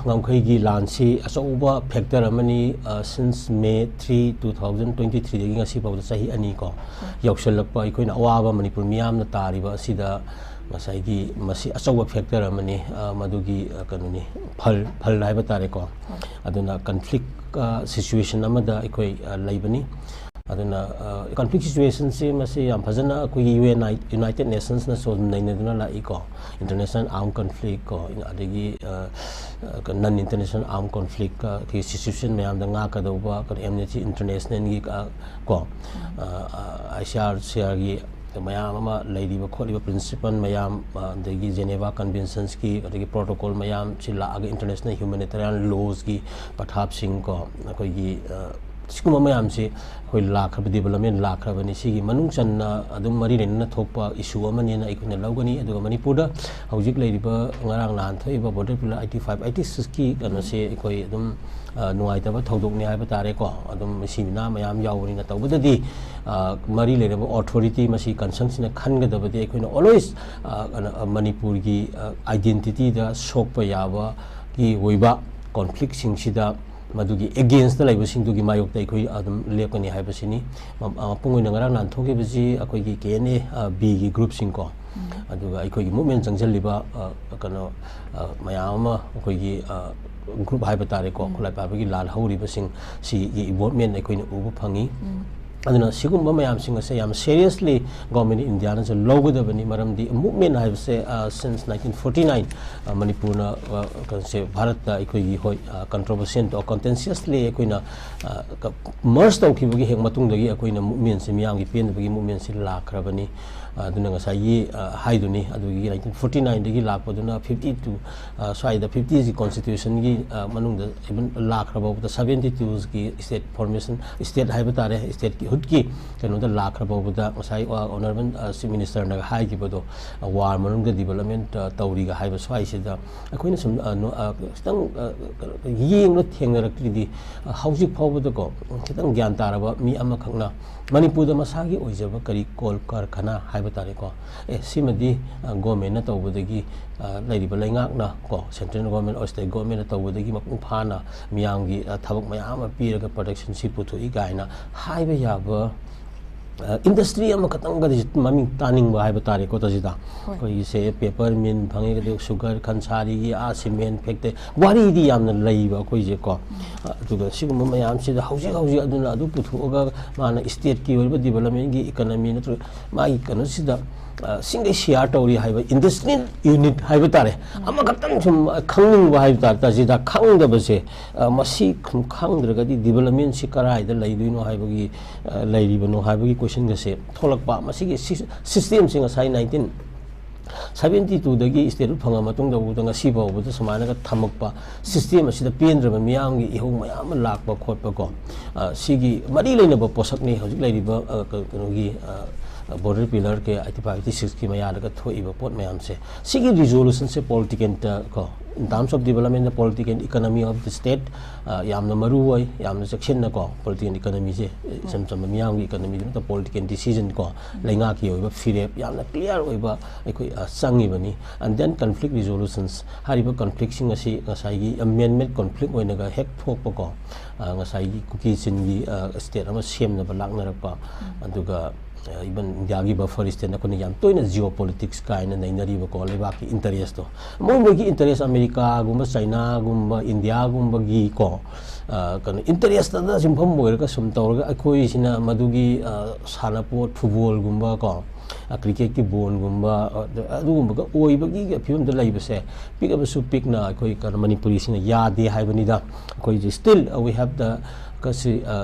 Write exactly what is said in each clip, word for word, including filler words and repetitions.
ꯉꯝꯈꯩꯒꯤ ꯂꯥꯟꯁꯤ ꯑꯆꯧꯕ factor ꯑꯃꯅꯤ꯫ Since May three, two thousand twenty threeꯗꯒꯤ ꯉꯁꯤ ꯐꯥꯎꯗ ꯆꯍꯤ ꯑꯅꯤ ꯀꯣ ꯌꯧꯁꯜꯂꯛꯄ ꯑꯩꯈꯣꯏꯅ ꯑꯋꯥꯕ ꯃꯅꯤꯄꯨꯔ ꯃꯤꯌꯥꯝꯅ ꯇꯥꯔꯤꯕ ꯑꯁꯤꯗ ꯉꯁꯥꯏꯒꯤ ꯃꯁꯤ ꯑꯆꯧꯕ factor ꯑꯃꯅꯤ꯫ ꯃꯗꯨꯒꯤ ꯀꯩꯅꯣꯅꯤ, ꯐꯜ ꯐꯜ ꯍꯥꯏꯕ ꯇꯥꯔꯦꯀꯣ꯫ ꯑꯗꯨꯅ conflict situation ꯑꯃꯗ ꯑꯩꯈꯣꯏ ꯂꯩꯕꯅꯤ꯫ ꯑꯗꯨꯅ conflict situationꯁꯤ ꯃꯁꯤ ꯌꯥꯝ ꯐꯖꯅ ꯑꯩꯈꯣꯏꯒꯤ UN, United Nationsꯅꯁꯨ ꯑꯗꯨꯝ ꯅꯩꯅꯗꯨꯅ ꯂꯥꯛꯏꯀꯣ꯫ International armed conflict ꯀꯣ, ꯑꯗꯒꯤ non international armed conflict situation ꯃꯌꯥꯝꯗ ꯉꯥꯛꯀꯗꯧꯕ ꯀꯩꯅꯣ Amnesty Internationalꯒꯤ ꯀꯣ, ICRCRꯒꯤ ꯃꯌꯥꯝ ꯑꯃ ꯂꯩꯔꯤꯕ ꯈꯣꯠꯂꯤꯕ principle ꯃꯌꯥꯝ, ꯑꯗꯒꯤ Geneva Conventionsꯀꯤ ꯑꯗꯒꯤ protocol ꯃꯌꯥꯝꯁꯤ ꯂꯥꯛꯑꯒ international humanitarian lawsꯀꯤ ꯄꯊꯥꯞꯁꯤꯡ ꯀꯣ, ꯑꯩꯈꯣꯏꯒꯤ ꯁꯤꯒꯨꯝꯕ ꯃꯌꯥꯝꯁꯤ ꯑꯩꯈꯣꯏ ꯂꯥꯛꯈ꯭ꯔꯕ, development ꯂꯥꯛꯈ꯭ꯔꯕꯅꯤ꯫ ꯁꯤꯒꯤ ꯃꯅꯨꯡ ꯆꯟꯅ ꯑꯗꯨꯝ ꯃꯔꯤ ꯂꯩꯅꯅ ꯊꯣꯛꯄ issue ꯑꯃꯅꯦꯅ ꯑꯩꯈꯣꯏꯅ ꯂꯧꯒꯅꯤ꯫ ꯑꯗꯨꯒ ꯃꯅꯤꯄꯨꯔꯗ ꯍꯧꯖꯤꯛ ꯂꯩꯔꯤꯕ ꯉꯔꯥꯡ ꯅꯍꯥꯟ ꯊꯣꯛꯏꯕ border pillar eighty five, eighty sixꯀꯤ ꯀꯩꯅꯣꯁꯦ ꯑꯩꯈꯣꯏ ꯑꯗꯨꯝ ꯅꯨꯡꯉꯥꯏꯇꯕ ꯊꯧꯗꯣꯛꯅꯤ ꯍꯥꯏꯕ ꯇꯥꯔꯦꯀꯣ꯫ ꯑꯗꯨꯝ ꯏꯆꯤꯟ ꯏꯅꯥ ꯃꯌꯥꯝ ꯌꯥꯎꯕꯅꯤꯅ, ꯇꯧꯕꯗꯗꯤ ꯃꯔꯤ ꯂꯩꯅꯕ authority ꯃꯁꯤ concernꯁꯤꯅ ꯈꯟꯒꯗꯕꯗꯤ ꯑꯩꯈꯣꯏꯅ always ꯃꯅꯤꯄꯨꯔꯒꯤ identityꯗ ꯁꯣꯛꯄ ꯌꯥꯕꯒꯤ ꯑꯣꯏꯕ conflictꯁꯤꯡꯁꯤꯗ ꯃꯗꯨꯒꯤ againstꯇ ꯂꯩꯕꯁꯤꯡꯗꯨꯒꯤ ꯃꯥꯌꯣꯛꯇ ꯑꯩꯈꯣꯏ ꯑꯗꯨꯝ ꯂꯦꯞꯀꯅꯤ ꯍꯥꯏꯕꯁꯤꯅꯤ꯫ ꯃꯄꯨꯡ ꯑꯣꯏꯅ ꯉꯔꯥꯡ ꯅꯍꯥꯟ ꯊꯣꯛꯈꯤꯕꯁꯤ ꯑꯩꯈꯣꯏꯒꯤ KNA Bꯒꯤ groupꯁꯤꯡ ꯀꯣ, ꯑꯗꯨꯒ ꯑꯩꯈꯣꯏꯒꯤ movement ꯆꯪꯁꯤꯜꯂꯤꯕ ꯀꯩꯅꯣ ꯃꯌꯥꯝ ꯑꯃ ꯑꯩꯈꯣꯏꯒꯤ group ꯍꯥꯏꯕ ꯇꯥꯔꯦꯀꯣ, ꯈꯨꯠꯂꯥꯏ ꯄꯥꯏꯕꯒꯤ ꯂꯥꯜ ꯍꯧꯔꯤꯕꯁꯤꯡ ꯁꯤꯒꯤ involvement ꯑꯩꯈꯣꯏꯅ ꯎꯕ ꯐꯪꯉꯤ꯫ ꯑꯗꯨꯅ ꯁꯤꯒꯨꯝꯕ ꯃꯌꯥꯝꯁꯤꯡ ꯑꯁꯦ ꯌꯥꯝ seriously Government of Indiaꯅꯁꯨ ꯂꯧꯒꯗꯕꯅꯤ꯫ ꯃꯔꯝꯗꯤ movement ꯍꯥꯏꯕꯁꯦ since nineteen forty nine ꯃꯅꯤꯄꯨꯔꯅ ꯀꯩꯅꯣꯁꯦ ꯚꯥꯔꯠꯇ ꯑꯩꯈꯣꯏꯒꯤ, ꯍꯣꯏ, controversial or contentiously ꯑꯩꯈꯣꯏꯅ merge ꯇꯧꯈꯤꯕꯒꯤ ꯍꯦꯛ ꯃꯇꯨꯡꯗꯒꯤ ꯑꯩꯈꯣꯏꯅ movementꯁꯦ, ꯃꯤꯌꯥꯝꯒꯤ ꯄꯦꯟꯗꯕꯒꯤ movementꯁꯦ ꯂꯥꯛꯈ꯭ꯔꯕꯅꯤ꯫ ꯑꯗꯨꯅ ꯉꯁꯥꯏꯒꯤ ꯍꯥꯏꯗꯨꯅꯤ, ꯑꯗꯨꯒꯤ nineteen forty nineꯗꯒꯤ ꯂꯥꯛꯄꯗꯨꯅ fifty to ꯁ꯭ꯋꯥꯏꯗ fiftyꯒꯤ constitutionꯒꯤ ꯃꯅꯨꯡꯗ even ꯂꯥꯛꯈ꯭ꯔ ꯐꯥꯎꯕꯗ seventy twoꯒꯤ state formation, state ꯍꯥꯏꯕ ꯇꯥꯔꯦ, stateꯀꯤ ꯀꯤ ꯀꯩꯅꯣꯗ ꯂꯥꯛꯈ꯭ꯔ ꯐꯥꯎꯕꯗ ꯉꯁꯥꯏ ꯑꯣꯅꯔꯦꯕꯜ ꯆꯤꯐ ꯃꯤꯅꯤꯁꯇꯔꯅ ꯍꯥꯏꯈꯤꯕꯗꯣ, ꯋꯥꯔ ꯃꯅꯨꯡꯗ ꯗꯤꯕꯂꯞꯃꯦꯟ ꯇꯧꯔꯤꯒ ꯍꯥꯏꯕ ꯁ꯭ꯋꯥꯏꯁꯤꯗ ꯑꯩꯈꯣꯏꯅ ꯁꯨꯝ ꯈꯤꯇꯪ ꯌꯦꯡꯕ ꯊꯦꯡꯅꯔꯛꯇ꯭ꯔꯤꯗꯤ, ꯍꯧꯖꯤꯛ ꯐꯥꯎꯕꯗꯀꯣ ꯈꯤꯇꯪ ꯒ꯭ꯌꯥꯟ ꯇꯥꯔꯕ ꯃꯤ ꯑꯃꯈꯛꯅ ꯃꯅꯤꯄꯨꯔꯗ ꯃꯁꯥꯒꯤ ꯑꯣꯏꯖꯕ ꯀꯔꯤ ꯀꯣꯜ ꯀꯔꯈꯅꯥ ꯍꯥꯏꯕ ꯇꯥꯔꯦꯀꯣ, ꯑꯦ, ꯁꯤꯃꯗꯤ ꯒꯣꯔꯃꯦꯟꯅ ꯇꯧꯕꯗꯒꯤ, ꯂꯩꯔꯤꯕ ꯂꯩꯉꯥꯛꯅ ꯀꯣ, ꯁꯦꯟꯇ꯭ꯔꯦꯜ ꯒꯣꯔꯃꯦꯟ ꯑꯣꯔ ꯁ꯭ꯇꯦꯠ ꯒꯣꯔꯃꯦꯟꯅ ꯇꯧꯕꯗꯒꯤ ꯃꯄꯨꯡ ꯐꯥꯅ ꯃꯤꯌꯥꯝꯒꯤ ꯊꯕꯛ ꯃꯌꯥꯝ ꯑꯃ ꯄꯤꯔꯒ ꯄ꯭ꯔꯗꯛꯁꯟꯁꯤ ꯄꯨꯊꯣꯛꯏ ꯀꯥꯏꯅ ꯍꯥꯏꯕ ꯌꯥꯕ ꯏꯟꯗꯁꯇ꯭ꯔꯤ ꯑꯃꯈꯛꯇꯪꯒꯗꯤ ꯃꯃꯤꯡ ꯇꯥꯅꯤꯡꯕ ꯍꯥꯏꯕ ꯇꯥꯔꯦꯀꯣ, ꯇꯥꯖꯤꯗꯥ꯫ ꯑꯩꯈꯣꯏꯒꯤꯁꯦ ꯄꯦꯄꯔ ꯃꯤꯜ ꯐꯪꯉꯦ, ꯑꯗꯨꯒ ꯁꯨꯒꯔ, ꯈꯟꯁꯥꯔꯤꯒꯤ, ꯑꯥ, ꯁꯤꯃꯦꯟ ꯐꯦꯛꯇꯔꯤ, ꯋꯥꯔꯤꯗꯤ ꯌꯥꯝꯅ ꯂꯩꯕ ꯑꯩꯈꯣꯏꯁꯦꯀꯣ꯫ ꯑꯗꯨꯒ ꯁꯤꯒꯨꯝꯕ ꯃꯌꯥꯝꯁꯤꯗ ꯍꯧꯖꯤꯛ ꯍꯧꯖꯤꯛ ꯑꯗꯨꯅ ꯑꯗꯨ ꯄꯨꯊꯣꯛꯑꯒ ꯃꯥꯅ ꯁ꯭ꯇꯦꯠꯀꯤ ꯑꯣꯏꯕ ꯗꯤꯕꯂꯞꯃꯦꯟꯒꯤ, ꯏꯀꯅꯃꯤ ꯅꯠꯇ꯭ꯔꯒ ꯃꯥꯒꯤ ꯀꯩꯅꯣꯁꯤꯗ ꯁꯤꯡꯒꯩ ꯁꯤꯌꯥꯔ ꯇꯧꯔꯤ ꯍꯥꯏꯕ ꯏꯟꯗꯁꯇ꯭ꯔꯤꯌꯦꯜ ꯌꯨꯅꯤꯠ ꯍꯥꯏꯕ ꯇꯥꯔꯦ, ꯑꯃꯈꯛꯇꯪ ꯁꯨꯝ ꯈꯪꯅꯤꯡꯕ ꯍꯥꯏꯕ ꯇꯥꯔꯦ, ꯇꯥꯖꯤꯗꯥ, ꯈꯪꯗꯕꯁꯦ꯫ ꯃꯁꯤ ꯈꯪꯗ꯭ꯔꯒꯗꯤ ꯗꯤꯕꯂꯞꯃꯦꯟꯁꯤ ꯀꯗꯥꯏꯗ ꯂꯩꯗꯣꯏꯅꯣ ꯍꯥꯏꯕꯒꯤ ꯂꯩꯔꯤꯕꯅꯣ ꯍꯥꯏꯕꯒꯤ ꯀꯣꯏꯁꯟꯒꯁꯦ ꯊꯣꯛꯂꯛꯄ꯫ ꯃꯁꯤꯒꯤ ꯁꯤꯁꯇꯦꯝꯁꯦ ꯉꯁꯥꯏ ꯅꯥꯏꯟꯇꯤꯟ ꯁꯕꯦꯟꯇꯤ ꯇꯨꯗꯒꯤ ꯁ꯭ꯇꯦꯠꯍꯨꯗ ꯐꯪꯉ ꯃꯇꯨꯡꯗ ꯐꯥꯎꯗ ꯉꯁꯤ ꯐꯥꯎꯕꯗ ꯁꯨꯃꯥꯏꯅꯒ ꯊꯝꯃꯛꯄ ꯁꯤꯁꯇꯦꯝ ꯑꯁꯤꯗ ꯄꯦꯟꯗ꯭ꯔꯕ ꯃꯤꯌꯥꯝꯒꯤ ꯏꯍꯧ ꯃꯌꯥꯝ ꯑꯃ ꯂꯥꯛꯄ ꯈꯣꯠꯄꯀꯣ, ꯁꯤꯒꯤ ꯃꯔꯤ ꯂꯩꯅꯕ ꯄꯣꯠꯁꯛꯅꯤ ꯍꯧꯖꯤꯛ ꯂꯩꯔꯤꯕ ꯀꯩꯅꯣꯒꯤ ꯕꯣꯔꯗꯔ ꯄꯤꯂꯔ ꯀꯦ ꯑꯩꯠꯇꯤ ꯐꯥꯏꯚ, ꯑꯩꯠꯇꯤ ꯁꯤꯛꯁꯀꯤ ꯃꯌꯥꯗꯒ ꯊꯣꯛꯏꯕ ꯄꯣꯠ ꯃꯌꯥꯝꯁꯦ꯫ ꯁꯤꯒꯤ ꯔꯤꯖꯣꯂꯨꯁꯟꯁꯦ ꯄꯣꯂꯤꯇꯤꯀꯦꯜꯗ ꯀꯣ, in terms of development, political economy of the state, ꯌꯥꯝꯅ ꯃꯔꯨ ꯑꯣꯏ, ꯌꯥꯝꯅ ꯆꯦꯛꯁꯤꯟꯅꯀꯣ, ꯄꯣꯂꯤꯇꯤꯀꯦꯜ ꯏꯀꯅꯃꯤꯁꯦ ꯏꯆꯝ ꯆꯝꯕ ꯃꯤꯌꯥꯝꯒꯤ ꯏꯀꯅꯃꯤꯗ ꯅꯠꯇ ꯄꯣꯂꯤꯇꯤꯀꯦꯜ ꯗꯤꯁꯤꯖꯟ ꯀꯣ, ꯂꯩꯉꯥꯛꯀꯤ ꯑꯣꯏꯕ ꯐꯤꯔꯦꯞ ꯌꯥꯝꯅ ꯀ꯭ꯂꯤꯌꯥꯔ ꯑꯣꯏꯕ ꯑꯩꯈꯣꯏ ꯆꯪꯉꯤꯕꯅꯤ꯫ And then conflict resolutions, ꯍꯥꯏꯔꯤꯕ ꯀꯟꯐ꯭ꯂꯤꯛꯁꯤꯡ ꯑꯁꯤ ꯉꯁꯥꯏꯒꯤ ꯃꯦꯟ ꯃꯦꯗ ꯀꯟꯐ꯭ꯂꯤꯛ ꯑꯣꯏꯅꯒ ꯍꯦꯛ ꯊꯣꯛꯄꯀꯣ, ꯉꯁꯥꯏꯒꯤ ꯀꯨꯀꯤ ꯆꯤꯟꯒꯤ ꯁ꯭ꯇꯦꯠ ꯑꯃ ꯁꯦꯝꯅꯕ ꯂꯥꯛꯅꯔꯛꯄ, ꯑꯗꯨꯒ ꯏꯚꯟ ꯏꯟꯗꯤꯌꯥꯒꯤ ꯕꯐꯔ ꯁ꯭ꯇꯦꯠ ꯑꯩꯈꯣꯏꯅ ꯌꯥꯝ ꯇꯣꯏꯅ ꯖꯤꯑꯣ ꯄꯣꯂꯤꯇꯤꯛꯁ ꯀꯥꯏꯅ ꯅꯩꯅꯔꯤꯕꯀꯣ, ꯂꯩꯕꯥꯛꯀꯤ ꯏꯟꯇꯔꯦꯁꯇꯣ, ꯃꯣꯏ ꯃꯣꯏꯒꯤ ꯏꯟꯇꯔꯦꯁ, ꯑꯃꯦꯔꯤꯀꯥꯒꯨꯝꯕ, ꯆꯩꯅꯥꯒꯨꯝꯕ, ꯏꯟꯗꯤꯌꯥꯒꯨꯝꯕꯒꯤꯀꯣ, ꯀꯩꯅꯣ, ꯏꯟꯇꯔꯦꯁꯇꯗ ꯌꯨꯝꯐꯝ ꯑꯣꯏꯔꯒ ꯁꯨꯝ ꯇꯧꯔꯒ ꯑꯩꯈꯣꯏꯁꯤꯅ ꯃꯗꯨꯒꯤ ꯁꯥꯟꯅꯄꯣꯠ, ꯐꯨꯠꯕꯣꯜꯒꯨꯝꯕ ꯀꯣ, ꯀ꯭ꯔꯤꯀꯦꯠꯀꯤ ꯕꯣꯜꯒꯨꯝꯕ, ꯑꯗꯨꯒꯨꯝꯕꯒ ꯑꯣꯏꯕꯒꯤ ꯐꯤꯕꯝꯗ ꯂꯩꯕꯁꯦ, ꯄꯤꯛꯑꯕꯁꯨ ꯄꯤꯛꯅ ꯑꯩꯈꯣꯏ ꯀꯩꯅꯣ ꯃꯅꯤꯄꯨꯔꯤꯁꯤꯡꯅ ꯌꯥꯗꯦ ꯍꯥꯏꯕꯅꯤꯗ꯫ ꯑꯩꯈꯣꯏꯁꯦ still we have the ꯀꯁꯤ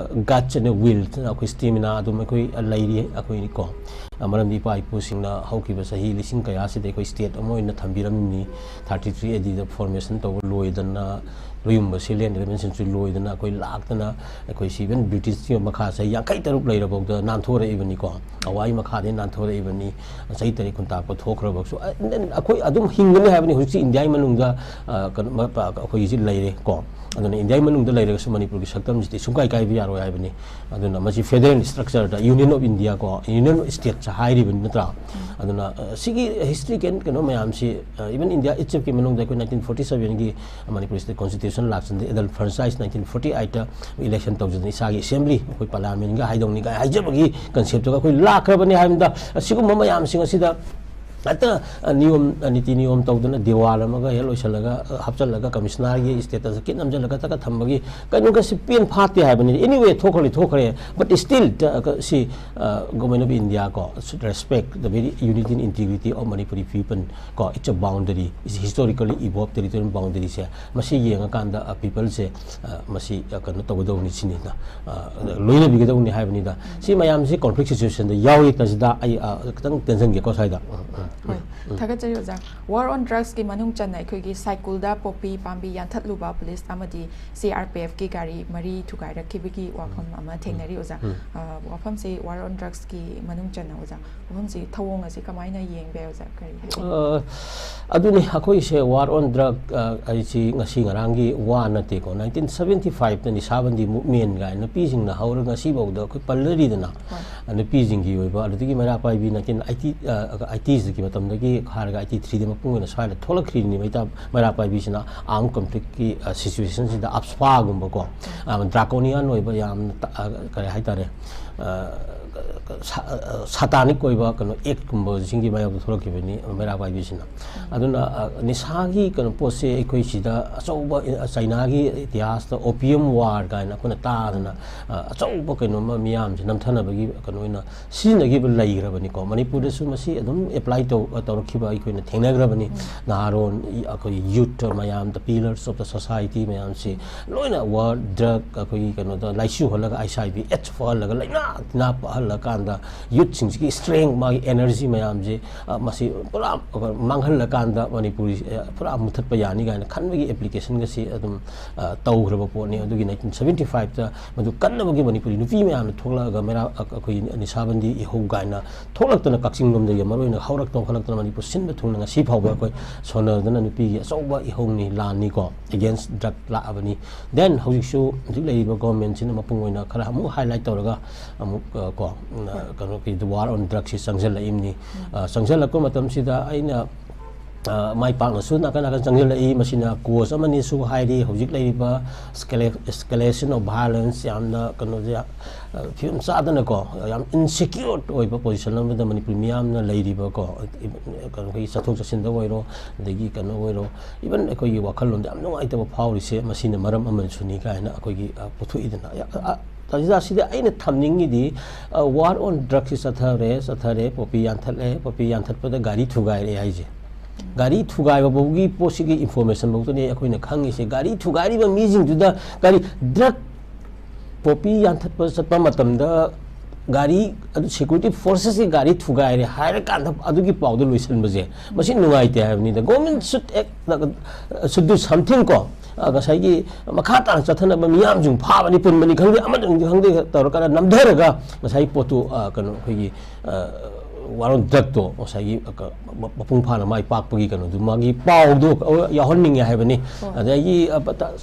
ꯒꯠꯁ ꯑꯦꯟ ꯋꯤꯜ, ꯑꯩꯈꯣꯏ ꯁ꯭ꯇꯦꯃꯤꯅꯥ ꯑꯗꯨꯝ ꯑꯩꯈꯣꯏ ꯂꯩꯔꯤ ꯑꯩꯈꯣꯏ ꯀꯣ꯫ ꯃꯔꯝꯗꯤ ꯏꯄꯥ ꯏꯄꯨꯁꯤꯡꯅ ꯍꯧꯈꯤꯕ ꯆꯍꯤ ꯂꯤꯁꯤꯡ ꯀꯌꯥꯁꯤꯗ ꯑꯩꯈꯣꯏ ꯁ꯭ꯇꯦꯠ ꯑꯃ ꯑꯣꯏꯅ ꯊꯝꯕꯤꯔꯝꯃꯤ꯫ ꯊꯥꯔꯇꯤ ꯊ꯭ꯔꯤ ꯑꯦ ꯗꯤꯗ ꯐꯣꯔꯃꯦꯁꯟ ꯇꯧꯕ ꯂꯣꯏꯗꯅ, ꯂꯣꯏꯌꯨꯝꯕ ꯁꯤꯂꯦꯟ ꯏꯂꯦꯚꯦꯟ ꯁꯦꯟꯆꯨꯔꯤ ꯂꯣꯏꯗꯅ ꯑꯩꯈꯣꯏ ꯂꯥꯛꯇꯅ, ꯑꯩꯈꯣꯏ ꯁꯤ ꯏꯚꯟ ꯕ꯭ꯔꯤꯇꯤꯁꯀꯤ ꯃꯈꯥ ꯆꯍꯤ ꯌꯥꯡꯈꯩ ꯇꯔꯨꯛ ꯂꯩꯔꯐꯥꯎꯗ ꯅꯥꯟꯊꯣꯔꯛꯏꯕꯅꯤꯀꯣ꯫ ꯑꯋꯥꯏ ꯃꯈꯥꯗꯒꯤ ꯅꯥꯟꯊꯣꯔꯛꯏꯕꯅꯤ꯫ ꯆꯍꯤ ꯇꯔꯦꯠ ꯈꯨꯟꯇꯥꯛꯄ ꯊꯣꯛꯈ꯭ꯔꯕꯁꯨ ꯑꯩꯈꯣꯏ ꯑꯗꯨꯝ ꯍꯤꯡꯒꯅꯤ ꯍꯥꯏꯕꯅꯤ꯫ ꯍꯧꯖꯤꯛꯁꯤ ꯏꯟꯗꯤꯌꯥꯒꯤ ꯃꯅꯨꯡꯗ ꯑꯩꯈꯣꯏꯒꯤꯁꯤ ꯂꯩꯔꯦ ꯀꯣ꯫ ꯑꯗꯨꯅ ꯏꯟꯗꯤꯌꯥꯒꯤ ꯃꯅꯨꯡꯗ ꯂꯩꯔꯒꯁꯨ ꯃꯅꯤꯄꯨꯔꯒꯤ ꯁꯛꯇꯝꯁꯤꯗꯤ ꯁꯨꯡꯀꯥꯏ ꯀꯥꯏꯕ ꯌꯥꯔꯣꯏ ꯍꯥꯏꯕꯅꯤ꯫ ꯑꯗꯨꯅ ꯃꯁꯤ ꯐꯦꯗꯔꯦꯜ ꯏꯁꯇ꯭ꯔꯛꯆꯔꯗ ꯌꯨꯅꯤꯌꯟ ꯑꯣꯐ ꯏꯟꯗꯤꯌꯥ ꯀꯣ, ꯌꯨꯅꯤꯌꯟ ꯑꯣꯐ ꯁ꯭ꯇꯦꯠꯁ ꯍꯥꯏꯔꯤꯕꯅꯤ ꯅꯠꯇ꯭ꯔꯥ? ꯑꯗꯨꯅ ꯁꯤꯒꯤ ꯍꯤꯁꯇ꯭ꯔꯤꯀꯦꯜ ꯀꯩꯅꯣ ꯃꯌꯥꯝꯁꯤ, ꯏꯚꯟ ꯏꯟꯗꯤꯌꯥ ꯏꯠꯁꯦꯜꯐꯀꯤ ꯃꯅꯨꯡꯗ ꯑꯩꯈꯣꯏ ꯅꯥꯏꯟꯇꯤꯟ ꯐꯣꯔꯇꯤ ꯁꯕꯦꯟꯒꯤ ꯃꯅꯤꯄꯨꯔ ꯁ꯭ꯇꯦꯠ ꯀꯣꯟꯁꯇꯤꯇ꯭ꯌꯨꯁꯟ ꯂꯥꯛꯆꯟꯗꯦ, ꯑꯦꯗꯜ ꯐ꯭ꯔꯦꯟꯆꯥꯏꯁ ꯅꯥꯏꯟꯇꯤꯟ ꯐꯣꯔꯇꯤ ꯑꯩꯠꯇ ꯏꯂꯦꯛꯁꯟ ꯇꯧꯖꯗꯅ ꯏꯁꯥꯒꯤ ꯑꯦꯁꯦꯝꯕ꯭ꯂꯤ ꯑꯩꯈꯣꯏ ꯄꯥꯔꯂꯤꯌꯥꯃꯦꯟꯒ ꯍꯥꯏꯗꯧꯅꯤ ꯀꯥꯏ ꯍꯥꯏꯖꯕꯒꯤ ꯀꯟꯁꯦꯞꯇꯨꯒ ꯑꯩꯈꯣꯏ ꯂꯥꯛꯈ꯭ꯔꯕꯅꯤ ꯍꯥꯏꯕꯗ, ꯑꯁꯤꯒꯨꯝꯕ ꯃꯌꯥꯝꯁꯤꯡ ꯑꯁꯤꯗ ꯍꯦꯛꯇ ꯅꯤꯌꯣꯝ, ꯅꯤꯇꯤ ꯅꯤꯌꯣꯝ ꯇꯧꯗꯅ ꯗꯤꯋꯥꯜ ꯑꯃꯒ ꯍꯦꯛ ꯂꯣꯏꯁꯤꯜꯂꯒ ꯍꯥꯞꯆꯜꯂꯒ ꯀꯃꯤꯁꯅꯔꯒꯤ ꯁ꯭ꯇꯦꯇꯁꯇ ꯀꯤꯠ ꯅꯝꯁꯤꯜꯂꯒ ꯇꯛꯀ ꯊꯝꯕꯒꯤ ꯀꯩꯅꯣꯒꯁꯤ ꯄꯦꯟ ꯐꯥꯠꯇꯦ ꯍꯥꯏꯕꯅꯤ꯫ Anyway, ꯊꯣꯛꯈ꯭ꯔꯗꯤ ꯊꯣꯛꯈ꯭ꯔꯦ, but still ꯁꯤ Government of India ꯀꯣ, should respect the very unity and integrity of Manipuri people ꯀꯣ, it's a boundary, it's historically evolved territorial boundary ꯁꯦ ꯃꯁꯤ ꯌꯦꯡꯉꯀꯥꯟꯗ ꯄꯤꯄꯜꯁꯦ ꯃꯁꯤ ꯀꯩꯅꯣ ꯇꯧꯒꯗꯧꯕꯅꯤ ꯁꯤꯅꯤꯗ, ꯂꯣꯏꯅꯕꯤꯒꯗꯧꯕꯅꯤ ꯍꯥꯏꯕꯅꯤꯗ꯫ ꯁꯤ ꯃꯌꯥꯝꯁꯤ ꯀꯣꯟꯐ꯭ꯂꯤꯛ ꯁꯤꯆꯨꯋꯦꯁꯟꯗ ꯌꯥꯎꯔꯤ꯫ ꯇꯁꯤꯗ ꯑꯩ ꯈꯤꯇꯪ ꯇꯦꯟꯁꯤꯟꯒꯦꯀꯣ ꯁ꯭ꯋꯥꯏꯗ꯫ ꯍꯣꯏ, ꯊꯥꯒꯠꯆꯔꯤ ꯑꯣꯖꯥ꯫ ꯋꯥꯔ ꯑꯣꯟ ꯗ꯭ꯔꯛꯁꯀꯤ ꯃꯅꯨꯡ ꯆꯟꯅ ꯑꯩꯈꯣꯏꯒꯤ ꯁꯥꯏꯀꯨꯜꯗ ꯄꯣꯄꯤ ꯄꯥꯝꯕꯤ ꯌꯥꯟꯊꯠꯂꯨꯕ ꯄꯨꯂꯤꯁ ꯑꯃꯗꯤ ꯁꯤ ꯑꯥꯔ ꯄꯤ ꯑꯦꯐꯀꯤ ꯒꯥꯔꯤ ꯃꯔꯤ ꯊꯨꯒꯥꯏꯔꯛꯈꯤꯕꯒꯤ ꯋꯥꯐꯝ ꯑꯃ ꯊꯦꯡꯅꯔꯤ ꯑꯣꯖꯥ꯫ ꯋꯥꯐꯝꯁꯤ ꯋꯥꯔ ꯑꯣꯟ ꯗ꯭ꯔꯛꯁꯀꯤ ꯃꯅꯨꯡ ꯆꯟꯅ ꯑꯣꯖꯥ, ꯃꯐꯝꯁꯤ ꯊꯧꯑꯣꯡ ꯑꯁꯤ ꯀꯃꯥꯏꯅ ꯌꯦꯡꯕ ꯌꯥꯏ ꯑꯣꯖꯥ? ꯀꯔꯤ ꯍꯥꯏ? ꯑꯗꯨꯅꯤ ꯑꯩꯈꯣꯏꯁꯦ ꯋꯥꯔ ꯑꯣꯟ ꯗ꯭ꯔꯛ ꯑꯩꯁꯤ ꯉꯁꯤ ꯉꯔꯥꯡꯒꯤ ꯋꯥ ꯅꯠꯇꯦꯀꯣ꯫ ꯅꯥꯏꯟꯇꯤꯟ ꯁꯕꯦꯟꯇꯤ ꯐꯥꯏꯚꯇ ꯅꯤꯁꯥꯕꯟꯗꯤ ꯃꯨꯚꯃꯦꯟ ꯀꯥꯏꯅ ꯅꯨꯄꯤꯁꯤꯡꯅ ꯍꯧꯔꯒ ꯉꯁꯤꯐꯥꯎꯗ ꯑꯩꯈꯣꯏ ꯄꯜꯂꯔꯤꯗꯅ꯫ ꯅꯨꯄꯤꯁꯤꯡꯒꯤ ꯑꯣꯏꯕ, ꯑꯗꯨꯗꯒꯤ ꯃꯩꯔꯥ ꯄꯥꯏꯕꯤ ꯅꯥꯏꯟꯇꯤꯟ ꯑꯩꯠꯇꯤ, ꯑꯩꯠꯇꯤꯁꯇꯒꯤ ꯃꯇꯝꯗꯒꯤ ꯍꯥꯏꯔꯒ ꯑꯩꯠꯇꯤ ꯊ꯭ꯔꯤꯗ ꯃꯄꯨꯡ ꯑꯣꯏꯅ ꯁ꯭ꯋꯥꯏꯗ ꯊꯣꯛꯂꯛꯈ꯭ꯔꯤꯅꯤ꯫ ꯃꯩꯔꯥ ꯄꯥꯏꯕꯤꯁꯤꯅ ꯑꯥꯔꯝ ꯀꯟꯐ꯭ꯂꯤꯛꯀꯤ ꯁꯤꯆꯨꯋꯦꯁꯟꯁꯤꯗ, ꯑꯞꯁ꯭ꯄꯥꯒꯨꯝꯕꯀꯣ, ꯗ꯭ꯔꯥꯀꯣꯅꯤꯌꯥꯟ ꯑꯣꯏꯕ ꯌꯥꯝꯅ ꯀꯔꯤ ꯍꯥꯏꯇꯥꯔꯦ, ꯁꯥꯇꯥꯅꯤꯛ ꯑꯣꯏꯕ ꯀꯩꯅꯣ ꯑꯦꯛꯀꯨꯝꯕꯁꯤꯡꯒꯤ ꯃꯥꯌꯣꯛꯇ ꯊꯣꯛꯂꯛꯈꯤꯕꯅꯤ ꯃꯩꯔꯥ ꯄꯥꯏꯕꯤꯁꯤꯅ꯫ ꯑꯗꯨꯅ ꯅꯤꯁꯥꯒꯤ ꯀꯩꯅꯣ ꯄꯣꯠꯁꯦ ꯑꯩꯈꯣꯏ ꯁꯤꯗ ꯑꯆꯧꯕ, ꯆꯩꯅꯥꯒꯤ ꯏꯇꯤꯍꯥꯁꯇ ꯑꯣꯄꯤꯌꯝ ꯋꯥꯔ ꯀꯥꯏꯅ ꯑꯩꯈꯣꯏꯅ ꯇꯥꯗꯅ ꯑꯆꯧꯕ ꯀꯩꯅꯣꯝꯃ ꯃꯤꯌꯥꯝꯁꯦ ꯅꯝꯊꯅꯕꯒꯤ ꯀꯩꯅꯣ ꯑꯣꯏꯅ ꯁꯤꯖꯤꯟꯅꯈꯤꯕ ꯂꯩꯈ꯭ꯔꯕꯅꯤꯀꯣ꯫ ꯃꯅꯤꯄꯨꯔꯗꯁꯨ ꯃꯁꯤ ꯑꯗꯨꯝ ꯑꯦꯄ꯭ꯂꯥꯏ ꯇꯧ ꯇꯧꯔꯛꯈꯤꯕ ꯑꯩꯈꯣꯏꯅ ꯊꯦꯡꯅꯈ꯭ꯔꯕꯅꯤ꯫ ꯅꯍꯥꯔꯣꯟ, ꯑꯩꯈꯣꯏ ꯌꯨꯠ ꯃꯌꯥꯝ, the pillars of the society ꯃꯌꯥꯝꯁꯤ ꯂꯣꯏꯅ ꯋꯥꯔ ꯗ꯭ꯔꯒ, ꯑꯩꯈꯣꯏꯒꯤ ꯀꯩꯅꯣꯗ ꯂꯥꯏꯆꯨꯍꯜꯂꯒ, ꯑꯩꯆ ꯑꯥꯏ ꯚꯤ ꯑꯦꯠꯁ ꯐꯍꯜꯂꯒ, ꯂꯥꯏꯅꯥ ꯇꯤꯟꯅꯥ ꯄꯛꯍꯜꯂꯀꯥꯟꯗ ꯌꯨꯠꯁꯤꯡꯁꯤꯒꯤ ꯏꯁꯇ꯭ꯔꯦꯡ, ꯃꯥꯒꯤ ꯑꯦꯅꯔꯖꯤ ꯃꯌꯥꯝꯁꯦ ꯃꯁꯤ ꯄꯨꯔꯥ ꯃꯥꯡꯍꯜꯂꯀꯥꯟꯗ ꯃꯅꯤꯄꯨꯔꯤ ꯄꯨꯔꯥ ꯃꯨꯊꯠꯄ ꯌꯥꯅꯤ ꯀꯥꯏꯅ ꯈꯟꯕꯒꯤ ꯑꯦꯄ꯭ꯂꯤꯀꯦꯁꯟꯒꯁꯤ ꯑꯗꯨꯝ ꯇꯧꯈ꯭ꯔꯕ ꯄꯣꯠꯅꯤ꯫ ꯑꯗꯨꯒꯤ ꯅꯥꯏꯟꯇꯤꯟ ꯁꯕꯦꯟꯇꯤ ꯐꯥꯏꯚꯇ ꯃꯗꯨ ꯀꯟꯅꯕꯒꯤ ꯃꯅꯤꯄꯨꯔꯤ ꯅꯨꯄꯤ ꯃꯌꯥꯝꯅ ꯊꯣꯛꯂꯛꯑꯒ ꯃꯩꯔꯥ ꯑꯩꯈꯣꯏ ꯅꯤꯁꯥꯕꯟꯗꯤ ꯏꯍꯧ ꯀꯥꯏꯅ ꯊꯣꯛꯂꯛꯇꯅ, ꯀꯛꯆꯤꯡ ꯂꯣꯝꯗꯒꯤ ꯃꯔꯨꯑꯣꯏꯅ ꯍꯧꯔꯛꯇꯅ ꯈꯣꯠꯂꯛꯇꯅ ꯃꯅꯤꯄꯨꯔ ꯁꯤꯟꯕ ꯊꯨꯡꯅ ꯉꯁꯤ ꯐꯥꯎꯕ ꯑꯩꯈꯣꯏ ꯁꯣꯟꯅꯗꯅ ꯅꯨꯄꯤꯒꯤ ꯑꯆꯧꯕ ꯏꯍꯧꯅꯤ, ꯂꯥꯟꯅꯤꯀꯣ, ꯑꯦꯒꯦꯟꯁ ꯗ꯭ꯔꯒ ꯂꯥꯛꯑꯕꯅꯤ꯫ ꯗꯦꯟ ꯍꯧꯖꯤꯛꯁꯨ ꯍꯧꯖꯤꯛ ꯂꯩꯔꯤꯕ ꯒꯣꯔꯃꯦꯟꯁꯤꯅ ꯃꯄꯨꯡ ꯑꯣꯏꯅ ꯈꯔ ꯑꯃꯨꯛ ꯍꯥꯏꯂꯥꯏꯠ ꯇꯧꯔꯒ ꯑꯃꯨꯛ ꯀꯣ ꯀꯩꯅꯣꯒꯤ ꯋꯥꯔ ꯑꯣꯟ ꯗ꯭ꯔꯒꯁꯤ ꯆꯪꯁꯤꯜꯂꯛꯏꯕꯅꯤ꯫ ꯆꯪꯁꯤꯜꯂꯛꯄ ꯃꯇꯝꯁꯤꯗ ꯑꯩꯅ ꯃꯥꯏ ꯄꯥꯛꯅꯁꯨ ꯅꯥꯀꯟ ꯅꯥꯀꯟ ꯆꯪꯁꯤꯜꯂꯛꯏ꯫ ꯃꯁꯤꯅ ꯀꯣꯁ ꯑꯃꯅꯤꯁꯨ ꯍꯥꯏꯔꯤ꯫ ꯍꯧꯖꯤꯛ ꯂꯩꯔꯤꯕ ꯏꯁꯀꯦꯂꯦꯁꯟ ꯑꯣꯐ ꯚꯥꯏꯑꯣꯂꯦꯟꯁ ꯌꯥꯝꯅ ꯀꯩꯅꯣꯁꯦ ꯐꯤꯕꯝ ꯆꯥꯗꯅꯀꯣ, ꯌꯥꯝ ꯏꯟꯁꯦꯀ꯭ꯌꯣꯔ ꯑꯣꯏꯕ ꯄꯣꯖꯤꯁꯟ ꯑꯃꯗ ꯃꯅꯤꯄꯨꯔ ꯃꯤꯌꯥꯝꯅ ꯂꯩꯔꯤꯕꯀꯣ꯫ ꯀꯩꯅꯣ ꯑꯩꯈꯣꯏꯒꯤ ꯆꯠꯊꯣꯛ ꯆꯠꯁꯤꯟꯗ ꯑꯣꯏꯔꯣ, ꯑꯗꯒꯤ ꯀꯩꯅꯣ ꯑꯣꯏꯔꯣ, ꯏꯚꯟ ꯑꯩꯈꯣꯏꯒꯤ ꯋꯥꯈꯜꯂꯣꯟꯗ ꯌꯥꯝ ꯅꯨꯡꯉꯥꯏꯇꯕ ꯐꯥꯎꯔꯤꯁꯦ ꯃꯁꯤꯅ ꯃꯔꯝ ꯑꯃꯁꯨꯅꯤ ꯀꯥꯏꯅ ꯑꯩꯈꯣꯏꯒꯤ ꯄꯨꯊꯣꯛꯏꯗꯅ꯫ ꯇꯥꯖꯤꯗꯥꯁꯤꯗ ꯑꯩꯅ ꯊꯝꯅꯤꯡꯉꯤꯗꯤ, ꯋꯥꯔ ꯑꯣꯟ ꯗ꯭ꯔꯒꯁꯤ ꯆꯠꯊꯔꯦ, ꯆꯠꯊꯔꯦ, ꯄꯣꯄꯤ ꯌꯥꯟꯊꯠꯂꯦ, ꯄꯣꯄꯤ ꯌꯥꯟꯊꯠꯄꯗ ꯒꯥꯔꯤ ꯊꯨꯒꯥꯏꯔꯦ ꯍꯥꯏꯁꯦ꯫ ꯒꯥꯔꯤ ꯊꯨꯒꯥꯏꯕ ꯐꯥꯎꯒꯤ ꯄꯣꯠꯁꯤꯒꯤ ꯏꯟꯐꯣꯔꯃꯦꯁꯟ ꯐꯥꯎꯗꯅꯦ ꯑꯩꯈꯣꯏꯅ ꯈꯪꯉꯤꯁꯦ꯫ ꯒꯥꯔꯤ ꯊꯨꯒꯥꯏꯔꯤꯕ ꯃꯤꯁꯤꯡꯗꯨꯗ ꯒꯥꯔꯤ, ꯗ꯭ꯔꯒ ꯄꯣꯄꯤ ꯌꯥꯟꯊꯠꯄ ꯆꯠꯄ ꯃꯇꯝꯗ ꯒꯥꯔꯤ, ꯑꯗꯨ ꯁꯦꯀ꯭ꯌꯨꯔꯤꯇꯤ ꯐꯣꯔꯁꯦꯁꯀꯤ ꯒꯥꯔꯤ ꯊꯨꯒꯥꯏꯔꯦ ꯍꯥꯏꯔꯀꯥꯟꯗ ꯑꯗꯨꯒꯤ ꯄꯥꯎꯗꯣ ꯂꯣꯏꯁꯤꯟꯕꯁꯦ, ꯃꯁꯤ ꯅꯨꯡꯉꯥꯏꯇꯦ ꯍꯥꯏꯕꯅꯤꯗ꯫ Government should act, should do something ꯀꯣ꯫ ꯉꯁꯥꯏꯒꯤ ꯃꯈꯥ ꯇꯥꯅ ꯆꯠꯊꯅꯕ ꯃꯤꯌꯥꯝꯁꯤꯡ ꯐꯥꯕꯅꯤ ꯄꯨꯟꯕꯅꯤ ꯈꯪꯗꯦ, ꯑꯃꯗꯅꯤ ꯈꯪꯗꯦ ꯇꯧꯔꯀꯥꯟꯗ ꯅꯝꯊꯔꯒ ꯉꯁꯥꯏꯒꯤ ꯄꯣꯠꯇꯨ, ꯀꯩꯅꯣ ꯑꯩꯈꯣꯏꯒꯤ ꯋꯥꯔ ꯑꯣꯟ ꯗ꯭ꯔꯒꯇꯣ ꯉꯁꯥꯏꯒꯤ ꯃꯄꯨꯡ ꯐꯥꯅ ꯃꯥꯏ ꯄꯥꯛꯄꯒꯤ ꯀꯩꯅꯣꯗꯨ ꯃꯥꯒꯤ ꯄꯥꯎꯗꯣ ꯌꯥꯎꯍꯟꯅꯤꯡꯉꯦ ꯍꯥꯏꯕꯅꯤ꯫ ꯑꯗꯒꯤ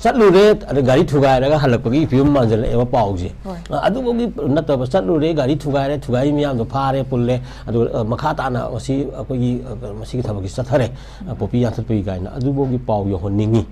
ꯆꯠꯂꯨꯔꯦ, ꯑꯗ ꯒꯥꯔꯤ ꯊꯨꯒꯥꯏꯔꯒ ꯍꯜꯂꯛꯄꯒꯤ ꯐꯤꯕꯝ ꯃꯥꯟꯁꯤꯜꯂꯛꯑꯦꯕ ꯄꯥꯎꯁꯦ꯫ ꯑꯗꯨꯐꯥꯎꯒꯤ ꯅꯠꯇꯕ, ꯆꯠꯂꯨꯔꯦ, ꯒꯥꯔꯤ ꯊꯨꯒꯥꯏꯔꯦ, ꯊꯨꯒꯥꯏꯔꯤ ꯃꯤꯌꯥꯝꯗꯣ ꯐꯥꯔꯦ, ꯄꯨꯜꯂꯦ, ꯑꯗꯨꯒ ꯃꯈꯥ ꯇꯥꯅ ꯃꯁꯤ ꯑꯩꯈꯣꯏꯒꯤ ꯃꯁꯤꯒꯤ ꯊꯕꯛꯁꯤ ꯆꯠꯊꯔꯦ, ꯄꯣꯄꯤ ꯌꯥꯟꯊꯠꯄꯒꯤ ꯀꯥꯏꯅ ꯑꯗꯨꯐꯥꯎꯒꯤ ꯄꯥꯎ ꯌꯧꯍꯟꯅꯤꯡꯉꯤ꯫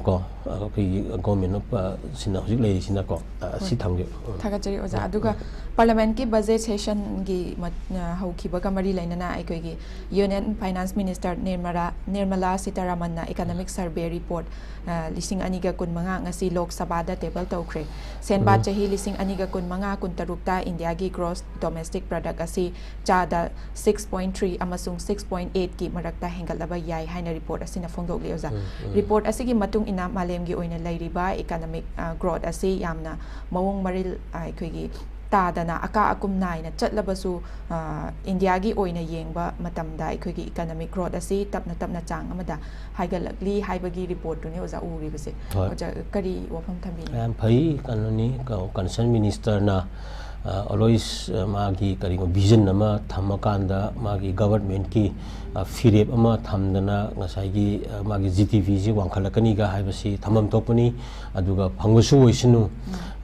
ꯀꯣ꯫ ꯑꯩꯈꯣꯏꯒꯤ ꯒꯣꯔꯃꯦꯟ ꯑꯣꯐ ꯁꯤꯅ ꯍꯧꯖꯤꯛ ꯂꯩꯔꯤꯁꯤꯅꯀꯣ꯫ ꯑ, ꯁꯤ ꯊꯝꯒꯦ꯫ ꯎꯝ꯫ ꯊꯥꯒꯠꯆꯔꯤ ꯑꯣꯖꯥ꯫ ꯎꯝ, ꯑꯗꯨꯒ ꯎꯝ꯫ ꯄꯥꯔꯂꯤꯌꯥꯃꯦꯟꯠꯀꯤ ꯕꯖꯦꯠ ꯁꯦꯁꯟꯒꯤ ꯃꯠ-, ꯑ, ꯍꯧꯈꯤꯕꯒ ꯃꯔꯤ ꯂꯩꯅꯅ ꯑꯩꯈꯣꯏꯒꯤ union finance minister Nirmala, Nirmala ꯁꯤꯇꯥꯔꯥꯃꯟꯅ ꯏꯀꯣꯅꯣꯃꯤꯛ ꯁꯔꯚꯦ ꯔꯤꯄꯣꯔꯠ, ꯑ, ꯂꯤꯁꯤꯡ ꯑꯅꯤꯒ ꯀꯨꯟꯃꯉꯥ ꯉꯁꯤ ꯂꯣꯛ ꯁꯚꯥꯗ ꯇꯦꯕꯜ ꯇꯧꯈ꯭ꯔꯦ꯫ ꯁꯦꯟꯕꯥ ꯎꯝ꯫ ꯆꯍꯤ ꯂꯤꯁꯤꯡ ꯑꯅꯤꯒ ꯀꯨꯟꯃꯉꯥ ꯀꯨꯟꯇꯔꯨꯛꯇ ꯏꯟꯗꯤꯌꯥꯒꯤ ꯒ꯭ꯔꯣꯁ ꯗꯣꯃꯦꯁꯇꯤꯛ ꯄ꯭ꯔꯗꯛ ꯑꯁꯤ ꯆꯥꯗ six point three ꯑꯃꯁꯨꯡ six point eight ꯀꯤ ꯃꯔꯛꯇ ꯍꯦꯟꯒꯠꯂꯕ ꯌꯥꯏ ꯍꯥꯏꯅ ꯔꯤꯄꯣꯔꯠ ꯑꯁꯤꯅ ꯐꯣꯡꯗꯣꯛꯂꯤ ꯑꯣꯖꯥ꯫ ꯎꯝ, ꯎꯝ꯫ ꯔꯤꯄꯣꯔꯠ ꯑꯁꯤꯒꯤ ꯃꯇꯨꯡ ꯏꯟꯅ ꯃꯥꯂꯦꯝꯒꯤ ꯑꯣꯏꯅ ꯂꯩꯔꯤꯕ ꯏꯀꯣꯅꯣꯃꯤꯛ, ꯑ, ꯒ꯭ꯔꯣꯠ ꯑꯁꯤ ꯌꯥꯝꯅ ꯃꯑꯣꯡ ꯃꯔꯤꯜ, ꯑ, ꯑꯩꯈꯣꯏꯒꯤ ꯇꯥꯗꯅ ꯑꯀꯥ ꯑꯀꯨꯝ ꯅꯥꯏꯅ ꯆꯠꯂꯕꯁꯨ, ꯑ, ꯏꯟꯗꯤꯌꯥꯒꯤ ꯑꯣꯏꯅ ꯌꯦꯡꯕ ꯃꯇꯝꯗ ꯑꯩꯈꯣꯏꯒꯤ ꯏꯀꯣꯅꯣꯃꯤꯛ ꯒ꯭ꯔꯣꯠ ꯑꯁꯤ ꯇꯞꯅ ꯇꯞꯅ ꯆꯥꯡ ꯑꯃꯗ ꯍꯥꯏꯒꯠꯂꯛꯂꯤ ꯍꯥꯏꯕꯒꯤ ꯔꯤꯄꯣꯔꯠꯇꯨꯅꯤ ꯑꯣꯖꯥ ꯎꯔꯤꯕꯁꯦ꯫ ꯍꯣꯏ꯫ ꯑꯣꯖꯥ, ꯀꯔꯤ ꯋꯥꯐꯝ ꯊꯝꯕꯤꯅꯤ? ꯌꯥꯝ ꯐꯩ, ꯀꯩꯅꯣꯅꯤ, ꯀ-, ꯀꯟꯁꯔꯟ ꯃꯤꯅꯤꯁꯇꯔꯅ, ꯑ, always, ꯑ, ꯃꯥꯒꯤ ꯀꯔꯤꯒꯨꯝꯕ ꯚꯤꯖꯟ ꯑꯃ ꯊꯝꯃꯀꯥꯟꯗ ꯃꯥꯒꯤ ꯒꯕꯔꯃꯦꯟꯠꯀꯤ, ꯑ, ꯐꯤꯔꯦꯞ ꯑꯃ ꯊꯝꯗꯅ ꯉꯁꯥꯏꯒꯤ, ꯑ, ꯃꯥꯒꯤ ꯖꯤ ꯗꯤ ꯄꯤꯁꯤ ꯋꯥꯡꯈꯠꯂꯛꯀꯅꯤꯒ ꯍꯥꯏꯕꯁꯤ ꯊꯝꯐꯝ ꯊꯣꯛꯄꯅꯤ꯫ ꯑꯗꯨꯒ ꯐꯪꯕꯁꯨ ꯑꯣꯏꯁꯅꯨ꯫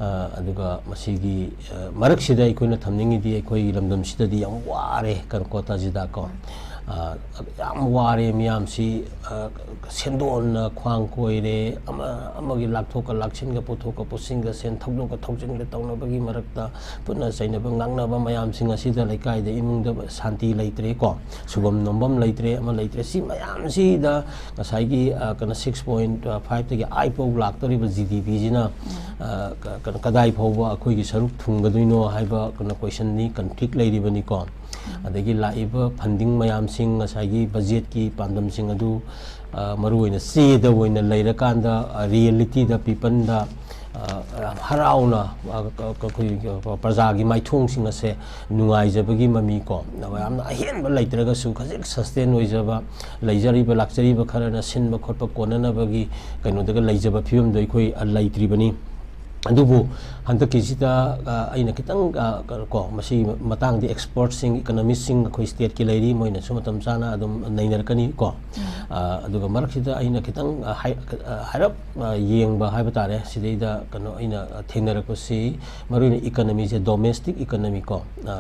ꯑ, ꯑꯗꯨꯒ ꯃꯁꯤꯒꯤ, ꯑ, ꯃꯔꯛꯁꯤꯗ ꯑꯩꯈꯣꯏꯅ ꯊꯝꯅꯤꯡꯉꯤꯗꯤ ꯑꯩꯈꯣꯏꯒꯤ ꯂꯝꯗꯝꯁꯤꯗꯗꯤ ꯌꯥꯝ ꯋꯥꯔꯦ, ꯀꯩꯅꯣ, ꯀꯣ, ꯇꯥꯖꯤꯗꯥ, ꯀꯣ꯫ ꯑ, ꯌꯥꯝ ꯋꯥꯔꯦ ꯃꯤꯌꯥꯝꯁꯤ, ꯑ, ꯁꯦꯟꯗꯣꯟꯅ ꯈ꯭ꯋꯥꯡ ꯀꯣꯏꯔꯦ, ꯑꯃ, ꯑꯃꯒꯤ ꯂꯥꯛꯊꯣꯛꯀ ꯂꯥꯛꯁꯤꯟꯒ, ꯄꯨꯊꯣꯛꯀ ꯄꯨꯁꯤꯟꯒ, ꯁꯦꯟ ꯊꯧꯗꯣꯛꯀ ꯊꯧꯖꯤꯟꯒ ꯇꯧꯅꯕꯒꯤ ꯃꯔꯛꯇ ꯐꯨꯠꯅ ꯆꯩꯅꯕ, ꯉꯥꯡꯅꯕ ꯃꯌꯥꯝꯁꯤꯡ ꯑꯁꯤꯗ ꯂꯩꯀꯥꯏꯗ, ꯏꯃꯨꯡꯗ ꯁꯥꯟꯇꯤ ꯂꯩꯇ꯭ꯔꯦꯀꯣ, ꯁꯨꯐꯝ ꯅꯣꯝꯐꯝ ꯂꯩꯇ꯭ꯔꯦ, ꯑꯃ ꯂꯩꯇ꯭ꯔꯦ꯫ ꯁꯤ ꯃꯌꯥꯝꯁꯤꯗ ꯉꯁꯥꯏꯒꯤ, ꯑ, ꯀꯩꯅꯣ, six point five ꯇꯒꯤ eight ꯐꯥꯎ ꯂꯥꯛꯇꯧꯔꯤꯕ ꯖꯤ ꯗꯤ ꯄꯤꯁꯤꯅ, ꯑ, ꯀ-, ꯀꯩꯅꯣ, ꯀꯗꯥꯏ ꯐꯥꯎꯕ ꯑꯩꯈꯣꯏꯒꯤ ꯁꯔꯨꯛ ꯊꯨꯡꯒꯗꯣꯏꯅꯣ ꯍꯥꯏꯕ ꯀꯩꯅꯣ question ꯅꯤ, conflict ꯂꯩꯔꯤꯕꯅꯤꯀꯣ꯫ ꯑꯗꯒꯤ ꯂꯥꯛꯏꯕ funding ꯃꯌꯥꯝꯁꯤꯡ, ꯉꯁꯥꯏꯒꯤ ꯕꯖꯦꯠꯀꯤ ꯄꯥꯟꯗꯝꯁꯤꯡ ꯑꯗꯨ, ꯑ, ꯃꯔꯨꯑꯣꯏꯅ ꯆꯦꯗ ꯑꯣꯏꯅ ꯂꯩꯔꯀꯥꯟꯗ, ꯑ, ꯔꯤꯌꯦꯂꯤꯇꯤꯗ ꯄꯤꯄꯜꯗ, ꯑ, ꯌꯥꯝ ꯍꯔꯥꯎꯅ, ꯑ, ꯀ-, ꯀ-, ꯑꯩꯈꯣꯏ, ꯑ, ꯄ꯭ꯔꯖꯥꯒꯤ ꯃꯥꯏꯊꯣꯡꯁꯤꯡ ꯑꯁꯦ ꯅꯨꯡꯉꯥꯏꯖꯕꯒꯤ ꯃꯃꯤꯀꯣ, ꯌꯥꯝꯅ ꯑꯍꯦꯟꯕ ꯂꯩꯇ꯭ꯔꯒꯁꯨ ꯈꯖꯤꯛ sustain ꯑꯣꯏꯖꯕ, ꯂꯩꯖꯔꯤꯕ ꯂꯥꯛꯆꯔꯤꯕ ꯈꯔꯅ ꯁꯤꯟꯕ ꯈꯣꯠꯄ ꯀꯣꯟꯅꯅꯕꯒꯤ ꯀꯩꯅꯣꯗꯒ ꯂꯩꯖꯕ ꯐꯤꯕꯝꯗꯣ ꯑꯩꯈꯣꯏ, ꯑ, ꯂꯩꯇ꯭ꯔꯤꯕꯅꯤ꯫ ꯑꯗꯨꯕꯨ ꯍꯟꯗꯛꯀꯤꯁꯤꯗ ꯑ, ꯑꯩꯅ ꯈꯤꯇꯪ ꯑ, ꯀꯩꯅꯣ ꯀꯣ, ꯃꯁꯤꯒꯤ ꯃꯇꯥꯡꯗꯤ ꯑꯦꯛꯁꯄꯔꯠꯁꯤꯡ, ꯏꯀꯅꯣꯃꯤꯁꯁꯤꯡ ꯑꯩꯈꯣꯏ ꯁ꯭ꯇꯦꯠꯀꯤ ꯂꯩꯔꯤ, ꯃꯣꯏꯅꯁꯨ ꯃꯇꯝ ꯆꯥꯅ ꯑꯗꯨꯝ ꯅꯩꯅꯔꯛꯀꯅꯤ ꯀꯣ꯫ ꯑ, ꯑꯗꯨꯒ ꯃꯔꯛꯁꯤꯗ ꯑꯩꯅ ꯈꯤꯇꯪ ꯑ, ꯍꯥꯏ- ꯑ, ꯍꯥꯏꯔꯞ ꯑ, ꯌꯦꯡꯕ ꯍꯥꯏꯕ ꯇꯥꯔꯦ, ꯁꯤꯗꯩꯗ ꯀꯩꯅꯣ ꯑꯩꯅ ꯑ, ꯊꯦꯡꯅꯔꯛꯄꯁꯤ, ꯃꯔꯨꯑꯣꯏꯅ ꯏꯀꯅꯣꯃꯤꯁꯦ, ꯗꯣꯃꯦꯁꯇꯤꯛ ꯏꯀꯅꯣꯃꯤ ꯀꯣ, ꯑ,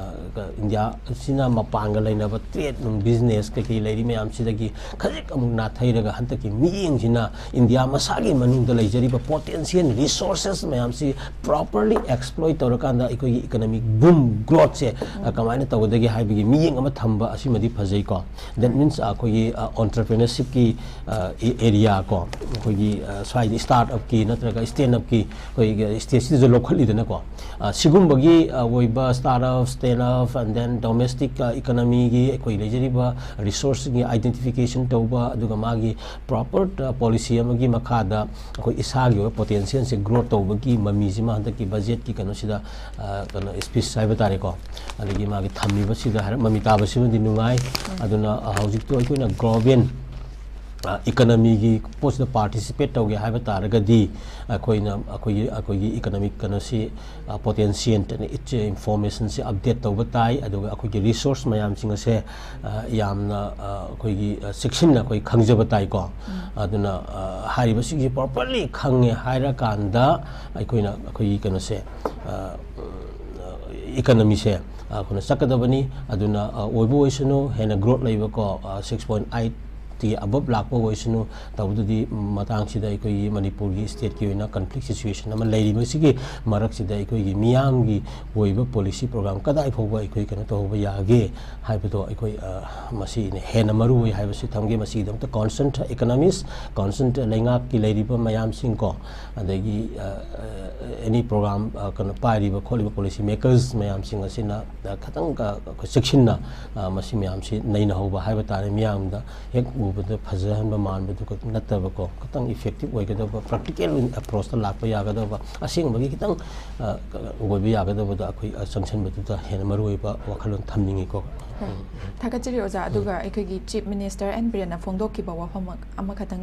ꯏꯟꯗꯤꯌꯥ ꯑꯁꯤꯅ ꯃꯄꯥꯟꯒ ꯂꯩꯅꯕ ꯇ꯭ꯔꯦꯗ ꯅꯨꯡ, ꯕꯤꯖꯤꯅꯦꯁ ꯀꯩꯀꯩ ꯂꯩꯔꯤ ꯃꯌꯥꯝꯁꯤꯗꯒꯤ ꯈꯖꯤꯛ ꯑꯃꯨꯛ ꯅꯥꯊꯩꯔꯒ, ꯍꯟꯗꯛꯀꯤ ꯃꯤꯠꯌꯦꯡꯁꯤꯅ ꯏꯟꯗꯤꯌꯥ ꯃꯁꯥꯒꯤ ꯃꯅꯨꯡꯗ ꯂꯩꯖꯔꯤꯕ ꯄꯣꯇꯦꯟꯁꯤꯌꯦꯜ ꯔꯤꯁꯣꯔꯁꯦꯁ ꯃꯌꯥꯝꯁꯤ ꯄ꯭ꯔꯣꯄꯔꯂꯤ ꯑꯦꯛꯁꯄ꯭ꯂꯣꯏꯠ ꯇꯧꯔꯀꯥꯟꯗ ꯑꯩꯈꯣꯏꯒꯤ ꯏꯀꯅꯣꯃꯤꯛ ꯕꯨꯝ ꯒ꯭ꯔꯣꯠꯁꯦ, ꯑ, ꯀꯃꯥꯏꯅ ꯇꯧꯒꯗꯒꯦ ꯍꯥꯏꯕꯒꯤ ꯃꯤꯠꯌꯦꯡ ꯑꯃ ꯊꯝꯕ, ꯑꯁꯤꯃꯗꯤ ꯐꯖꯩꯀꯣ꯫ That means ꯑꯩꯈꯣꯏꯒꯤ, ꯑ, ꯑꯣꯟꯇꯔꯄ꯭ꯔꯤꯅꯔꯁꯤꯞꯀꯤ, ꯑ, ꯑꯦ-, ꯑꯦꯔꯤꯌꯥ ꯀꯣ, ꯑꯩꯈꯣꯏꯒꯤ, ꯑ, ꯁ꯭ꯋꯥꯏꯗ ꯁ꯭ꯇꯥꯔꯠ ꯑꯞꯀꯤ ꯅꯠꯇ꯭ꯔꯒ ꯁ꯭ꯇꯦꯟ ꯑꯞꯀꯤ ꯑꯩꯈꯣꯏꯒꯤ ꯁ꯭ꯇꯦꯠꯁꯤꯗꯁꯨ ꯂꯧꯈꯠꯂꯤꯗꯅꯀꯣ꯫ ꯑ, ꯁꯤꯒꯨꯝꯕꯒꯤ, ꯑ, ꯑꯣꯏꯕ start up, stand up, and then domestic, ꯑ, ꯏꯀꯅꯣꯃꯤꯒꯤ ꯑꯩꯈꯣꯏ ꯂꯩꯖꯔꯤꯕ ꯔꯤꯁꯣꯔꯁꯁꯤꯡꯒꯤ ꯑꯥꯏꯗꯦꯟꯇꯤꯐꯤꯀꯦꯁꯟ ꯇꯧꯕ, ꯑꯗꯨꯒ ꯃꯥꯒꯤ ꯄ꯭ꯔꯣꯄꯔ, ꯑ, ꯄꯣꯂꯤꯁꯤ ꯑꯃꯒꯤ ꯃꯈꯥꯗ ꯑꯩꯈꯣꯏ ꯏꯁꯥꯒꯤ ꯑꯣꯏꯕ ꯄꯣꯇꯦꯟꯁꯤꯌꯦꯜꯁꯦ ꯒ꯭ꯔꯣꯠ ꯇꯧꯕꯒꯤ ꯃꯃꯤꯁꯤꯃ ꯍꯟꯗꯛꯀꯤ ꯕꯖꯦꯠꯀꯤ ꯀꯩꯅꯣꯁꯤꯗ, ꯑ, ꯀꯩꯅꯣ, ꯁ꯭ꯄꯤꯆ ꯍꯥꯏꯕ ꯇꯥꯔꯦꯀꯣ, ꯑꯗꯒꯤ ꯃꯥꯒꯤ ꯊꯝꯃꯤꯕꯁꯤꯗ ꯍꯥꯏꯔꯞ ꯃꯃꯤ ꯇꯥꯕꯁꯤꯃꯗꯤ ꯅꯨꯡꯉꯥꯏ꯫ ꯑꯗꯨꯅ, ꯑ, ꯍꯧꯖꯤꯛꯇꯣ ꯑꯩꯈꯣꯏꯅ ꯒ꯭ꯂꯣꯕꯦꯜ ꯏꯀꯅꯣꯃꯤꯒꯤ ꯄꯣꯠꯁꯤꯗ ꯄꯥꯔꯇꯤꯁꯤꯄꯦꯠ ꯇꯧꯒꯦ ꯍꯥꯏꯕ ꯇꯥꯔꯒꯗꯤ, ꯑꯩꯈꯣꯏꯅ, ꯑꯩꯈꯣꯏꯒꯤ, ꯑꯩꯈꯣꯏꯒꯤ ꯏꯀꯅꯣꯃꯤꯛ ꯀꯩꯅꯣꯁꯤ, ꯄꯣꯇꯦꯟꯁꯤꯌꯦꯜ ꯏꯟꯐꯣꯔꯃꯦꯁꯟꯁꯤ ꯑꯞꯗꯦꯠ ꯇꯧꯕ ꯇꯥꯏ꯫ ꯑꯗꯨꯒ ꯑꯩꯈꯣꯏꯒꯤ ꯔꯤꯁꯣꯔꯁ ꯃꯌꯥꯝꯁꯤꯡ ꯑꯁꯦ, ꯑ, ꯌꯥꯝꯅ, ꯑ, ꯑꯩꯈꯣꯏꯒꯤ, ꯑ, ꯆꯦꯛꯁꯤꯟꯅ ꯑꯩꯈꯣꯏ ꯈꯪꯖꯕ ꯇꯥꯏꯀꯣ꯫ ꯑꯗꯨꯅ, ꯑ, ꯍꯥꯏꯔꯤꯕꯁꯤꯡꯁꯤ ꯄ꯭ꯔꯣꯄꯔꯂꯤ ꯈꯪꯉꯦ ꯍꯥꯏꯔꯀꯥꯟꯗ ꯑꯩꯈꯣꯏꯅ ꯑꯩꯈꯣꯏꯒꯤ ꯀꯩꯅꯣꯁꯦ, ꯑ, ꯏꯀꯅꯣꯃꯤꯁꯦ, ꯑ, ꯑꯩꯈꯣꯏꯅ ꯆꯠꯀꯗꯕꯅꯤ꯫ ꯑꯗꯨꯅ, ꯑ, ꯑꯣꯏꯕ ꯑꯣꯏꯁꯅꯨ, ꯍꯦꯟꯅ ꯒ꯭ꯔꯣꯠ ꯂꯩꯕꯀꯣ, ꯑ, ꯁꯤꯛꯁ ꯄꯣꯏꯟ ꯑꯩꯠ ꯇꯤ ꯑꯕꯞ ꯂꯥꯛꯄ ꯑꯣꯏꯁꯅꯨ, ꯇꯧꯕꯗꯗꯤ ꯃꯇꯥꯡꯁꯤꯗ ꯑꯩꯈꯣꯏꯒꯤ ꯃꯅꯤꯄꯨꯔꯒꯤ ꯁ꯭ꯇꯦꯠꯀꯤ ꯑꯣꯏꯅ ꯀꯟꯐ꯭ꯂꯤꯛ ꯁꯤꯆꯨꯋꯦꯁꯟ ꯑꯃ ꯂꯩꯔꯤꯕꯁꯤꯒꯤ ꯃꯔꯛꯁꯤꯗ ꯑꯩꯈꯣꯏꯒꯤ ꯃꯤꯌꯥꯝꯒꯤ ꯑꯣꯏꯕ ꯄꯣꯂꯤꯁꯤ ꯄ꯭ꯔꯣꯒ꯭ꯔꯥꯝ ꯀꯗꯥꯏ ꯐꯥꯎꯕ ꯑꯩꯈꯣꯏ ꯀꯩꯅꯣ ꯇꯧꯍꯧꯕ ꯌꯥꯒꯦ ꯍꯥꯏꯕꯗꯣ ꯑꯩꯈꯣꯏ, ꯑ, ꯃꯁꯤꯅ ꯍꯦꯟꯅ ꯃꯔꯨ ꯑꯣꯏ ꯍꯥꯏꯕꯁꯤ ꯊꯝꯒꯦ꯫ ꯃꯁꯤꯒꯤꯗꯃꯛꯇ ꯀꯣꯟꯁꯔꯟ ꯏꯀꯅꯣꯃꯤꯁ, ꯀꯣꯟꯁꯔꯟ ꯂꯩꯉꯥꯛꯀꯤ ꯂꯩꯔꯤꯕ ꯃꯌꯥꯝꯁꯤꯡ ꯀꯣ, ꯑꯗꯒꯤ, ꯑ, ꯑ, ꯑꯦꯅꯤ ꯄ꯭ꯔꯣꯒ꯭ꯔꯥꯝ, ꯑ, ꯀꯩꯅꯣ ꯄꯥꯏꯔꯤꯕ ꯈꯣꯠꯂꯤꯕ ꯄꯣꯂꯤꯁꯤ ꯃꯦꯀꯔꯁ ꯃꯌꯥꯝꯁꯤꯡ ꯑꯁꯤꯅ, ꯑ, ꯈꯤꯇꯪ, ꯑ, ꯑꯩꯈꯣꯏ ꯆꯦꯛꯁꯤꯟꯅ, ꯑ, ꯃꯁꯤ ꯃꯌꯥꯝꯁꯤ ꯅꯩꯅꯍꯧꯕ ꯍꯥꯏꯕ ꯇꯥꯔꯦ꯫ ꯃꯤꯌꯥꯝꯗ ꯍꯦꯛ ꯎꯕꯗ ꯐꯖꯍꯟꯕ ꯃꯥꯟꯕꯗꯨ ꯈꯛ ꯅꯠꯇꯕꯀꯣ, ꯈꯤꯇꯪ ꯏꯐꯦꯛꯇꯤꯞ ꯑꯣꯏꯒꯗꯕ, ꯄ꯭ꯔꯦꯛꯇꯤꯀꯦꯜ ꯑꯦꯄ꯭ꯔꯣꯁꯇ ꯂꯥꯛꯄ ꯌꯥꯒꯗꯕ, ꯑꯁꯦꯡꯕꯒꯤ ꯈꯤꯇꯪ, ꯑ, ꯑꯣꯏꯕ ꯌꯥꯒꯗꯕꯗ ꯑꯩꯈꯣꯏ, ꯑ, ꯆꯪꯁꯤꯟꯕꯗꯨꯗ ꯍꯦꯟꯅ ꯃꯔꯨꯑꯣꯏꯕ ꯋꯥꯈꯜꯂꯣꯟ ꯊꯝꯅꯤꯡꯉꯤꯀꯣ꯫ ꯍꯣꯏ꯫ ꯎꯝ꯫ ꯊꯥꯒꯠꯆꯔꯤ ꯑꯣꯖꯥ꯫ ꯎꯝ꯫ ꯑꯗꯨꯒ ꯑꯩꯈꯣꯏꯒꯤ ꯆꯤꯐ ꯃꯤꯅꯤꯁꯇꯔ ꯑꯦꯟ ꯕꯤꯔꯦꯟꯅ ꯐꯣꯡꯗꯣꯛꯈꯤꯕ ꯋꯥꯐꯝ ꯑꯃꯈꯛꯇꯪ